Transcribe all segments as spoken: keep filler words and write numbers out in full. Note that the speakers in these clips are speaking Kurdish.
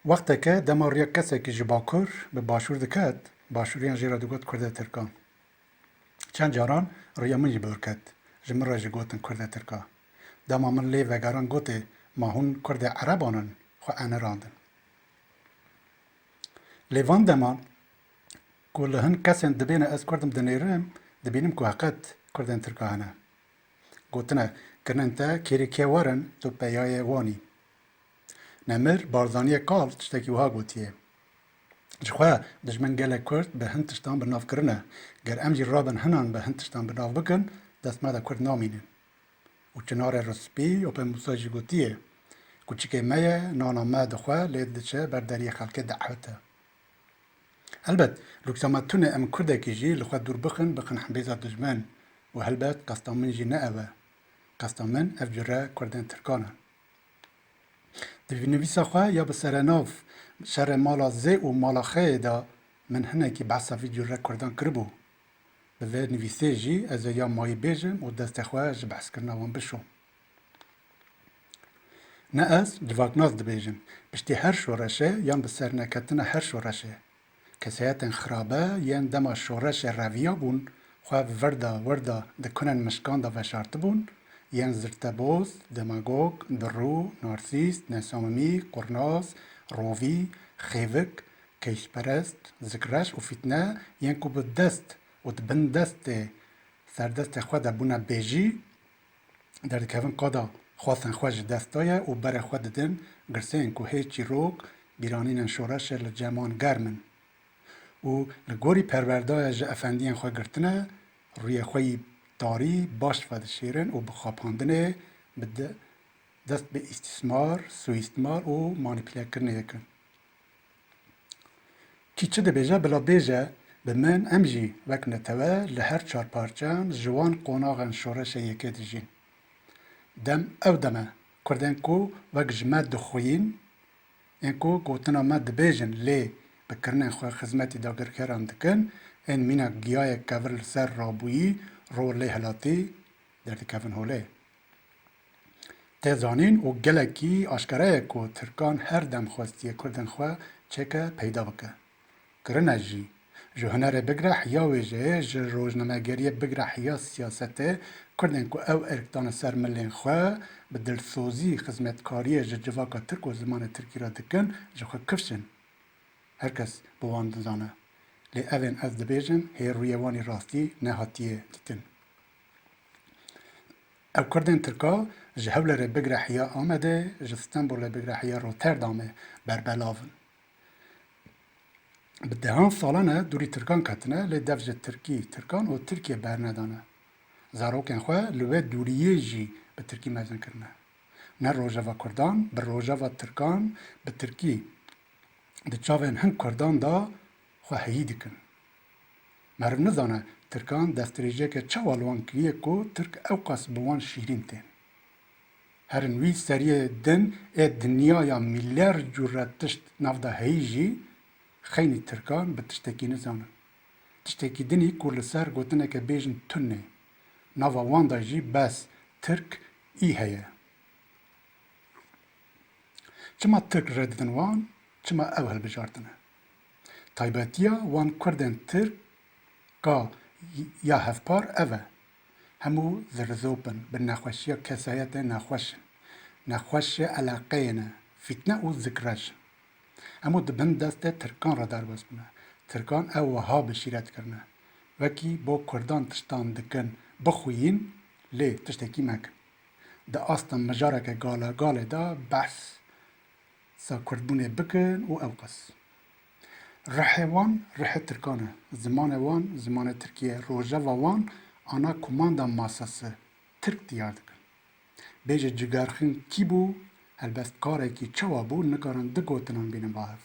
Wexteke dema riya kesekî ji Bakur bi Başûr diket, Başûriyan jê re digot Kurde Tirkan. Çend caran riya min jî bi wir ket, ji min re jî gotin Kurde Tirka. Dema min lê vegeran gotê, ma hûn Kurdê Ereban in, xwe enirandin. Lê van deman ku li hin kesên dibêne ez Kurd im dinêrim, dibînim ku heqet Kurdên Tirka hene. Gotine, kirinên te kêrî kê werin, tu peyayê wan î. Nemir Barzaniyê kal tiştekî wiha gotiye. Ji xwe dijmin gelek Kurd bi hin tiştan bi nav kirine. Ger em jî rabin hinan bi hin tiştan bi nav bikin, dest me de Kurd namînin. Û Çinarê Rispî, Ope Musa jî gotiye, Kuçikê me ye, nana me dixwe, lê diçe ber deriyê xelkê diewite. Helbet, lûksa me tune em Kurdekî jî li xwe dûr bixin, bixin hembêza dijmin. Û helbet, qesta min jî ne ev e. Qesta min ev cure Kurdên Tirkan e. Di vînivîsa xwe ya bi serenav Şerê Mala Zê û Mala Xeyê de min hinekî behsa vî cure Kurdan kiribû. Bi vê nivîsê jî ez ê ya mayî bêjim û destê xwe ji behskirina wan bişom. Ne ez civaknas dibêjim, piştî her şoreşê yan bi serneketina her şoreşê. Kesayetên xirabe yên dema şoreşê reviya bûn, xwe virda wirda di kunên mişkan de veşartibûn, yên zirteboz, demagog, dirû, narsîst, nesamimî, qurnaz, rovî, xêvik, keyşperest, zikreş û fîtne, yên ku bi dest û di bin destê serdestê xwe de bûne bêjî, derdikevin qada xwestin xwe ji dest daye û berê xwe didin girseyên ku hê çîrok bîranînên şoreşê li cem wan germ in. Û li gorî perwerdaya ji efendiyên xwe girtine, rûyê xwe yî tarî baş vedişêrin û bi xapandinê bi de-, dest bi îstîsmar, suîstmal û manîpulekirinê dikin. Kî çi dibêje, bila bêje, bi min, em jî wek netewe li her çar parçeyan ji wan qonaxên şoreşê yekê dijîn. Dem ew dem e, Kurdên ku wek ji me dixuyîn, ên ku gotina me dibêjin, lê bi kirinên xwe xizmetî dagirkeran dikin, ên mîna giyayek kevir li ser rabûyî ro lê hilatî derdikevin holê. Tê zanîn û gelekî aşkere ye ku Tirkan her dem xwestiye Kurdên xwe çêke peyda bike. Kirine jî. Ji hunerê bigre hiya wêjeyê, ji rojnamegeriyê bigre hiya siyasetê, Kurdên ku ew erk dane ser milên xwe, bi dilsozî xizmetkariyê ji civaka Tirk û zimanê Tirkî re dikin, ji xwe kifş in. Her kes bi wan dizane. Lê ev ên ez dibêjim, hê rûyê wan î rastî nehatiye dîtin. Ew Kurdên Tirka ji Hewlêrê bigre hiya Amedê, ji Stenbolê bigre hiya Rotterdamê berbelav in. Bi dehan salan e dûrî Tirkan ketine, lê dev ji Tirkî, Tirkan û Tirkiye bernedane. Zarokên xwe li wê dûriyê jî bi Tirkî mezin kirine. Ne rojeva Kurdan, bi rojeva Tirkan, bi Tirkî di çavên hin Kurdan de xwe heyî dikin. Meriv nizane Tirkan destdirêjiyeke çawa li wan kiriye ku Tirk ewqas bi wan şîrîn tên. Herin wî seriyê din ê dinyaya mîlyar cûre tişt nav de heyî jî xeynî Tirkan bi tiştekî nizanin. Tiştekî dinî ku li ser gotineke bêjin tunê. Nava wan de jî bes Tirk î heye. Çima Tirk rê didin wan? Çima ew hilbijartine? Taybetiya wan Kurdên Tirka ya hevpar ev e. Hemû zirizop in, bi nexweşiya kesayetê nexweş in. Nexweşê eleqeyê ne, fîtne û zikreş in. Hemû di bin destê Tirkan re derbas bûne. Tirkan ew wiha bi şîret kirine. Wekî bo Kurdan tiştan dikin, bixuyîn, lê tiştekî mekin. Di asta mijareke galegalê de behsa kurdbûnê bikin û ewqas. Rihê wan rihê Tirkan e, zimanê wan zimanê Tirkî ye, rojeva wan ana kumanda masası Tirk diyar dikin. Bêje Cigerxîn kî bû, helbestkarekî çawa bû, nikarin du gotinan bînin ba hev.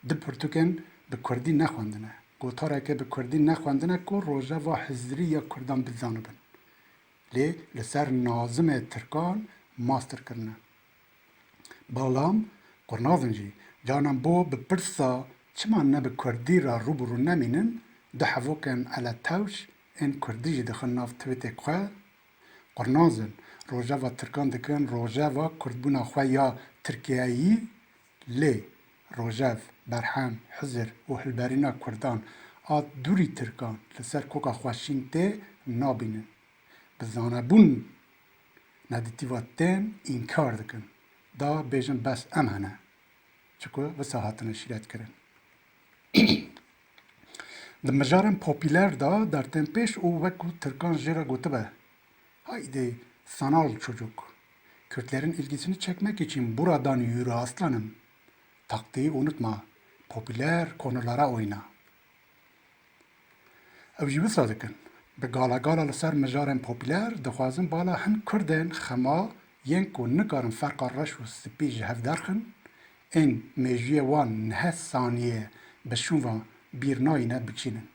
Du pirtûkên bi kurdî nexwendine. Gotareke bi kurdî nexwendine ku rojeva hizirî ya kurdan bizanibin. Lê li ser nazimê Tirkan master kirine. Balam, qurnazin jî, carnan bo bi pirsa çima ne bi kurdî re rû bi rû nemînin, du hevokên eletewş ên kurdî jî dixin nav twîtê xwe. Qurnaz in, rojeva Tirkan dikin rojeva kurdbûna xwe ya Tirkiyeyî, lê Rojev, Berhem, Hizir û hilberîna Kurdan a dûrî Tirkan li ser koka xwe şîn tê nabînin. Bi zanebûn nedîtîva tên înkar dikin. Da bêjin bes em hene. Çiku wisa hatine şîretkirin. Di mijarên popîler de dertên pêş û wek ku Tirkan jê re gotibe, Haydi sanal çocuk, Kürtlerin ilgisini çekmek için buradan yürü aslanım taktiği unutma, popüler konulara oyna. Ew jî wisa dikin. Bi gala gala li ser mijarên popüler dixwazin bala hin Kurdên xema yên ku nikarin ferqa reş û spî ji hev derxin, ên mêjûyê wan neh saniyê bi şûn ve bîr nayîne bikişînin.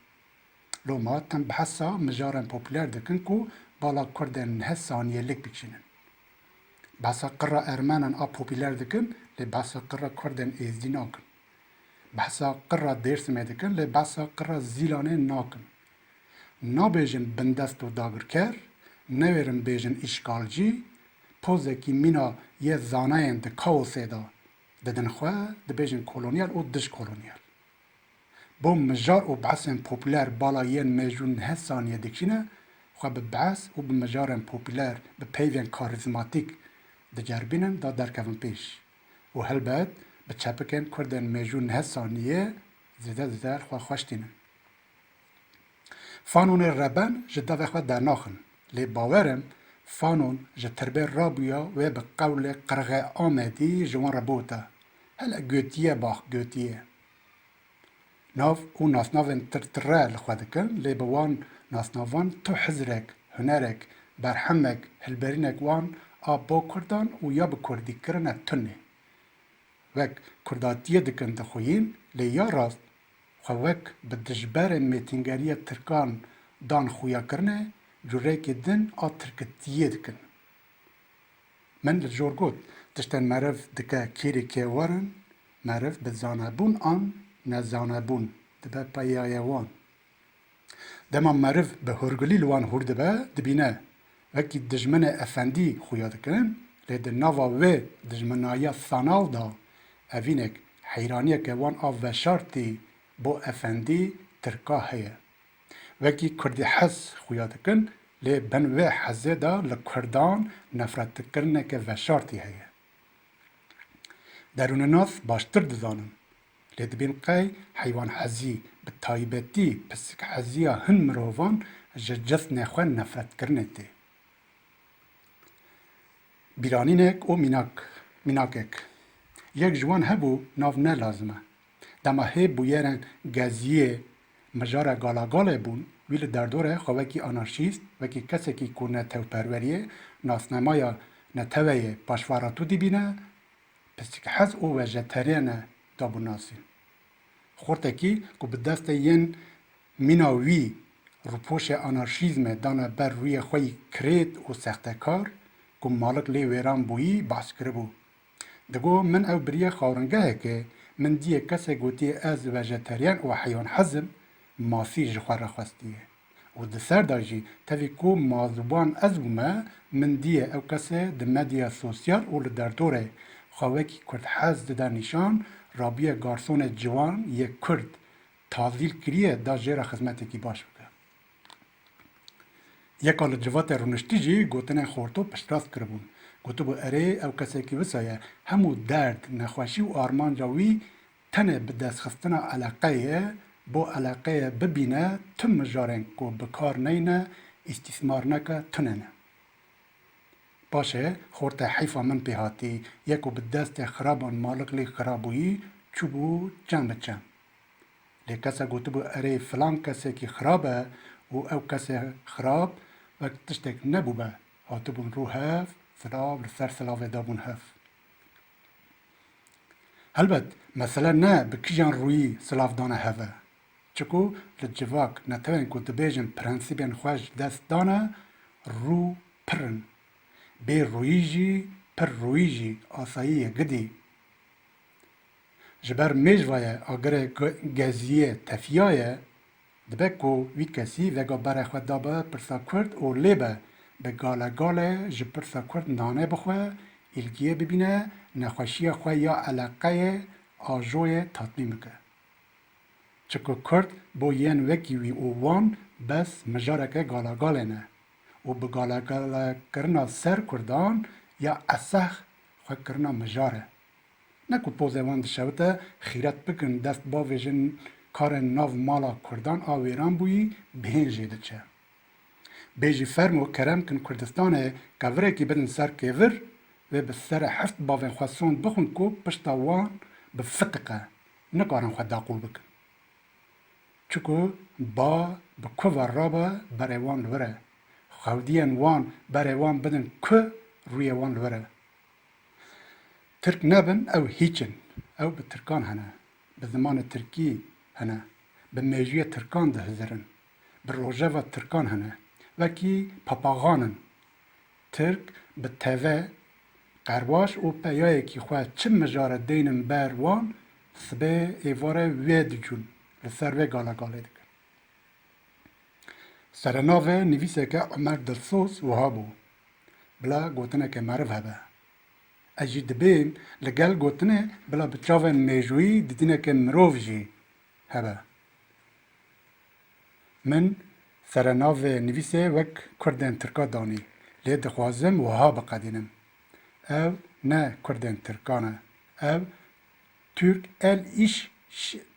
Loma tim behsa mijarên popüler dikin ku bala Kurdên neh saniyê lêk bikişînin. Behsa qirra Ermenan a popüler dikin, lê behsa qirra Kurdên Êzdî nakin. Behsa qirra Dêrsimê dikin, lê behsa qirra Zîlanê nakin. Nabêjin bindest û dagirker, newêrin bêjin îşgalcî, pozekî mîna yê zanayên di kaosê de didin xwe, dibêjin kolonyal û dijkolonyal. Bo mijar û behsên popüler bala yên mêjû neh saniyê dikişîne, xwe bi behs û bi mijarên popüler, bi peyvên karîzmatîk diceribînin da derkevin pêş. Û helbet bi çepikên Kurdên mêjû neh saniyê zêde zêde li xwe xweş tînin. Fanonê reben ji devê xwe dernaxin, lê bawer im Fanon ji tirbê rabûya wê bi qewlê qirxê Amedî ji wan re biwite, hele gotiye bax gotiye. Nav û nasnavên tirtire li xwe dikin, lê bi wan nasnavan tu hizrek, hunerek, berhemek, hilberînek wan a bo kurdan û ya bi kurdî kirine tune. Wek kurdatiyê dikin dixuyîn, lê ya rast xwe wek bi dijberên mêtingeriya tirkan dan xuyakirinê, curekê din a tirkitiyê dikin. Min li jor got, tiştên meriv dike kêrî kêwar in, meriv bi zanebûn an nezanebûn dibe peyayê wan. Dema meriv bi hûrgulî li wan hûr dibe, dibîne wekî dijminê efendî xuya dikin, lê di nava wê dijminayiya sanal de evînek heyraniyeke wan a veşartî bo efendî tirka heye. Wekî kurdî hez xuya dikin, lê bin wê hezê de li kurdan nefretkirineke veşartî heye. Derûnenas baştir dizanin, lê dibîn qey heywanhezî, bi taybetî pisikheziya hin mirovan ji cisnê xwe nefretkirinê tê. Bîranînek û mînak, mînakek. Yek ji wan hebû nav ne lazim e. Dema hê bûyerên geziyê mijara galagalê bûn, wî li derdorê xwe wekî anarşîst, wekî kesekî ku netewperweriyê, nasnamaya neteweyê paşvaratû dibîne, pisîkhez û vejeteryan e dabû nasîn. Xortekî ku bi destê yên mîna wî rûpoşê anarşîzmê dane ber rûyê xwe yî kirêt û sextekar, ku malik lê wêran bûyî, behs kiribû. Digo, min ew biriye xawringehekê, min diyê kesê gotiye ez vejeteryan û heywanhez im, masî ji xwe re xwestiye. Û di ser de jî, tevî ku mazûban ez bûme, min diyê ew kesê di medya sosyal û li derdorê xwe wekî kurdhez dide nîşan, rabûye garsonê ciwan yê kurd tazîl kiriye da jê re xizmetekî baş bike. Yeka li civatê rûniştî jî gotinên xorto piştrast kiribûn. Gotibû, erê, ew kesekî wisa ye, hemû derd, nexweşî û armanca wî tenê bi destxistina eleqeyê ye, bo eleqeyê bibîne tu mijarên ku bi kar neyne, îstîsmar neke, tune ne. Baş e, xorte heyfa min pê hatî, yek ku bi destê xiraban malik lê xirabûyî çûbû çem bi çem. Lê kesa gotibû, erê, filan kesekî xirab e û ew kesê xirab wek tiştek nebûbe, hatibûn rû hev, silav li ser silavê dabûn hev. Helbet, mesele ne bi kîjan rûyî silav dane hev e. Çiku li civak netewên ku dibêjin prensîbên xwe ji dest dane, rû pir in. Bê rûyî jî, pir rûyî jî asayî ye gidî. Ji ber mêj ve ye agirê ge-, geziyê tefiya ye, dibe ku wî kesî vega berê xwe dabe pirsa kurd û lê be bi gale gale ji pirsa kurd nane bixwe, îlgiyê bibîne, nexweşiya xwe ya eleqeyê ajoyê tatmîn bike. Çiku Kurd bo yên wekî wî û wan bes mijareke galagalê ne û bi galagalekirina ser Kurdan ya eseh xwe kirina mijar e. Ne ku pozê wan dişewite xîret bikin, dest bavêjin karên nav mala Kurdan a wêran bûyî bihên jê diçe. Bê jî fermo kerem kin Kurdistanê kevirekî bidin ser kêvir, wê bi serê heft bavên xwe sond bixwin ku pişta wan bi fitiqe, nikarin xwe daqûl bikin. Çiku ba bi ku ve rabe berê wan li wir e. Xewdiyên wan berê wan bidin ku rûyê wan li wir e. Tirk nebin, ew hîç in. Ew bi tirkan hene. Bi zimanê tirkî hene. Bi mêjûyê tirkan dihizirin. Bi rojeva tirkan hene. Wekî papaxan in. Tirk bi teve, qerwaş û peyayekî xwe çi mijare deynin ber wan, sibê êvarê wê dicûn, li ser wê galagalê dikin. Serenavê nivîseke Omer Dilsoz wiha bû. Bila gotineke meriv hebe. Ez jî dibêm li gel gotinê bila bi çavên mêjûyî dîtineke mirov jî hebe. Min serenavê nivîsê wek Kurdên Tirka danî, lê dixwazim wiha biqedînim. Ew ne Kurdên Tirkan e. Ew Türk el iş,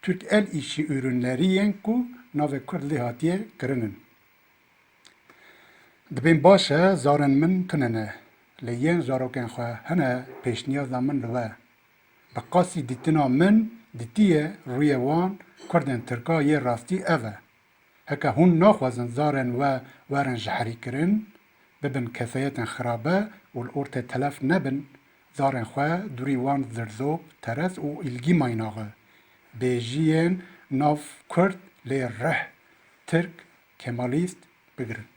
Türk el işi ürünleri yên ku navê Kurd lê hatiye kirin in. Dibên baş e, zarên min tune ne, lê yên zarokên xwe hene pêşniyaza min li we. Bi qasî dîtina min dîtiye rûyê wan Kurdên Tirka yê rastî ev e. Heke hûn naxwazin zarên we werin jiherîkirin, bibin kesayetên xirabe û li ortê telef nebin, zarên xwe dûrî wan zirzop, teres û îlgî maynaxi, bêjiyên nav Kurd lê rih, Tirk, Kemalîst bigirin.